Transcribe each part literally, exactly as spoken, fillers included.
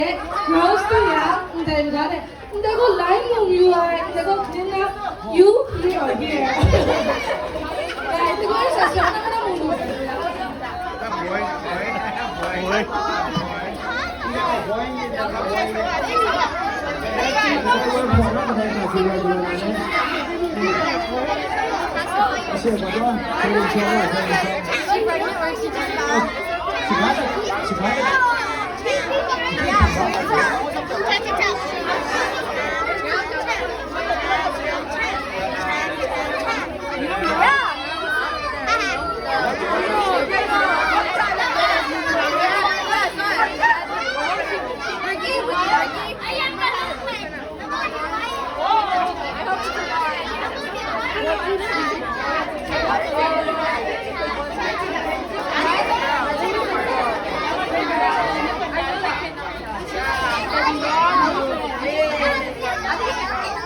Girls tu ya, ndai ga de. Ndai gaw line mung yu ai, ndai gaw clean up, you three are here. Guys, ndai gaw sa sa na na mung lu.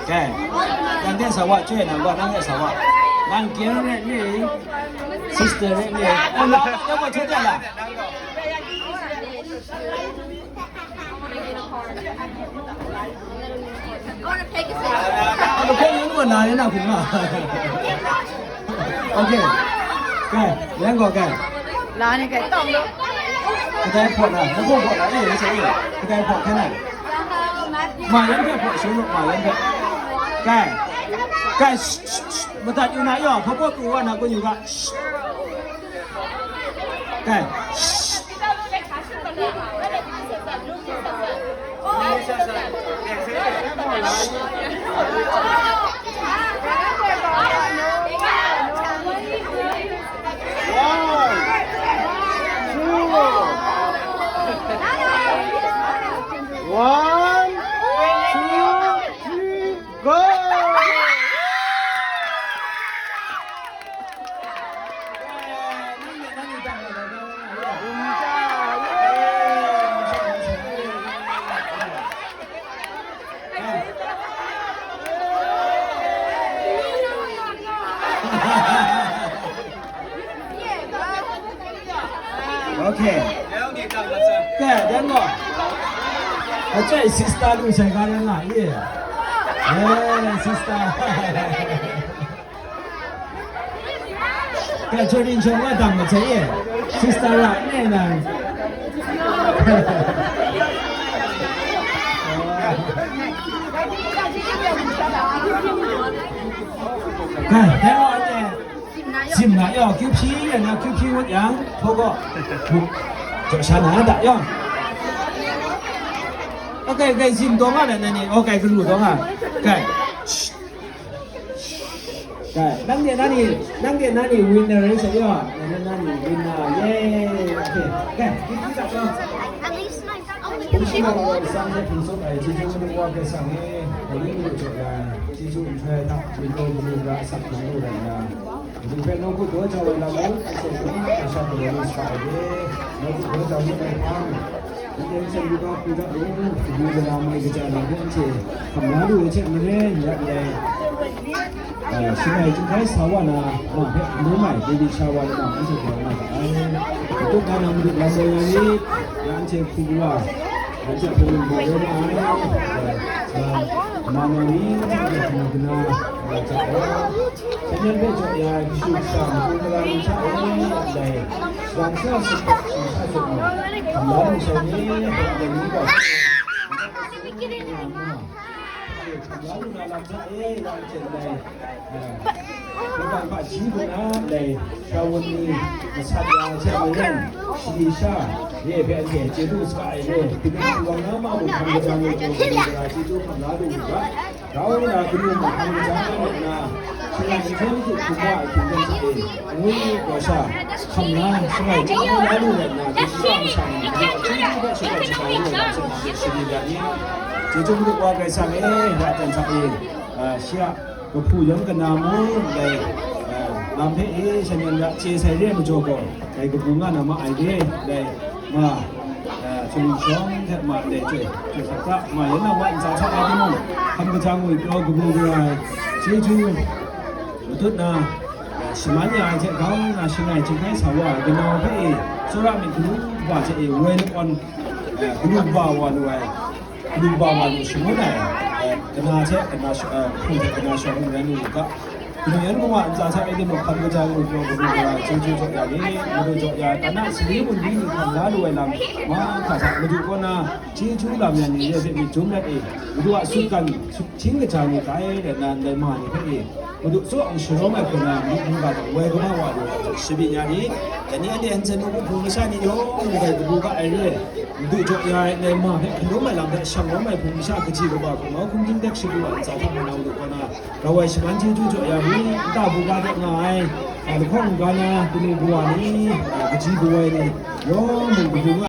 Kai, nang de sa wa, chyoi nang gaw, nang de sa wa. Nang girl rai nme, sister rai nme. Oh, la, la, la, la. Okay. Kai, yan gaw kai. La ni kai tawng lo. Kadai hpawt na, na gaw hpawt na, eh, sa eh. Kadai hpawt hkrai na. Ma yan hpe hpawt sung lu, ma yan hpe. Kai. Kai, shh, shh, shh. Madat yu na yaw, hpa hpawt pru wa na kun yu ga. Shh. Kai. Shh. One, two, one, two, three, go! Okay. Kai, dan gaw. Acai sister lu sai ga ran nga ye. Eh, sister. Kai, Jordan Chong wa dang ma sai ye. Sister ra ne na. Kai, dan gaw ne. Zim na yaw, Q P rai na, Q P wat yang, hpaw gaw, jaw sha na da yaw. Okay, okay, zim dawng a na, na ni, okay, galu dawng a. Okay. Kai, nang de na ni, nang de na ni winner rai sa yaw. Nang de na ni winner, yay. Okay, kai, kita kita. At least my, oh, ဘုရားရှင်ကို စံးတဲ့ ပြုစုနိုင်ခြင်း ကျေးဇူးတင်ပါ ကစံးနေ ဘုရားရှင်ကို ကျေးဇူးတင်ပါ ဒီလိုမျိုးက ဆက်ပြီး လုပ်နိုင်တာ ဒီဖက် နှုတ်ကပတ်တော်ကြောင့်လည်း အဆက်ဆုံး အဆက်ဆုံး လုပ်ဆောင်တယ်။ နှုတ်ကပတ်တော်ကြောင့်လည်း ဒီနေ့ ဆက်ပြီးတော့ ပြတ်လို့ ဒီလိုမျိုး မကြမ်းတဲ့ အချက် မရင်း ရပ်တယ်။ အဲ ရှင်မကြီး ခရစ် ဆရာဝန် မဖက် မုန်းမိုက် ဒေးဗစ် ဆရာဝန် မ ဦးဆောင်ပါ မပါ။ ဒီကနေ့ မုဒိလမ်းပေါ်ရန် လမ်းချေ ဖူဝါ လမ်းချေ ဖူဝါ မပါ။ မမနီ ကနကန လမ်းချေ ဆင်းရဲတဲ့ ကြောင့် ရာ ယေရှု ခရစ် မူကရာ မူချ အေး အတိုင်း ရန်စရာ စိတ် စိတ် စိတ် မ မလာ မဆိုင် နေ ဘယ်နည်း ပါ မလာ မလာ မဆိုင် နေ ဒီကနေ့ ပါရှိခွင့်အားလည်း ဆရာဝန်ကြီး မဆတ်ရာချက်မရင်း ရှိရှာရဲ့ ဘယ်အကျယ်ကျေးဇူးစကားရဲ့ ဒီကနေ့ ဒီကနေ့ မမကို ခံစားရတဲ့ ကျေးဇူးတင်ပါ ကျေးဇူးတင်ပါလို့ ပါ ဒါဝိဒ်ကနူးမှာ ခံစားရတဲ့နာ ဆရာကြီးတို့ ဘုရားအကျိုးဆောင်တဲ့ ငွေကော်စား ခမလား ဆရာကြီးတို့ လည်း နာ ဒီရှိမှ မဆန် နေ ကျေးဇူးတင်ပါ ဆရာကြီးတို့ လည်း ဆရာကြီးတို့ ကျေးဇူးတင်ပါ ကစားမယ် ရတန်ချေ အာ ရှေ့က ကဖူရုံးကနမူ လဲ အာ လမ်းဖက် အေး ဆံညံရ ခြေဆိုင်ရဲ မကျော်ကော် လဲ ကပူငါနာမ အိုင် ရဲ လဲ မ အာ ချုံချောင်း ထက်မှ လဲ ကျွဲ ကျွဲ ဆက် မ ရနဝ အင် စား စား အား လုံး ခံ ကစား ငွေ ပြော ကပူ ကရ ကျေးဇူး မတွတ် နာ ရှမန်း ရာ ချက် ကောင်း နာ ရှင် နိုင် ချင်း ခိုင်း ဆောင် ဝါ ကနော် ဖက် အေး စောရ မင်း ကလူ ဘာ ချက် အေး ဝဲ လွန် eh, galu kaba wa lu ai, galu kaba wa lu shangun ai, eh, kana hte kana sha-, eh, hpung hte kana shawng n rai lu u ga, Kaning yan gawa ntsa hta e de muk hkam kaja lu pyaw galu gawa chyeju jaw ya ni, madu jaw ya, kana sali bungli ni hkam la lu ai lam, mahkra hta madu kaw na chyeju lam ya ni ye hpe myit jum lat e, madu a sutgan, suthting kaja ni tai, rai na ndai ma ni hpe e, madu tsaw ang sharawng ai hku na, madu mungga hta woi kama wa lu ai hte, shabi ya ni, dai ni anhte Hansen mung hpung masha ni yawng mung gai kabu ga ai re, madu jaw ya ai ndai ma hpe hkalum ai lam hpe shang lawm ai hpung masha kaji kaba hku mau hkum ding dek shagu ai ntsa hta manau lu kaw na, Rau ai shaman chyeju jaw ya mi, nta buga de nga ai, a, lahkawng ga na, kanu kawa ni, a, kaji kawai ni, yawng mung kanu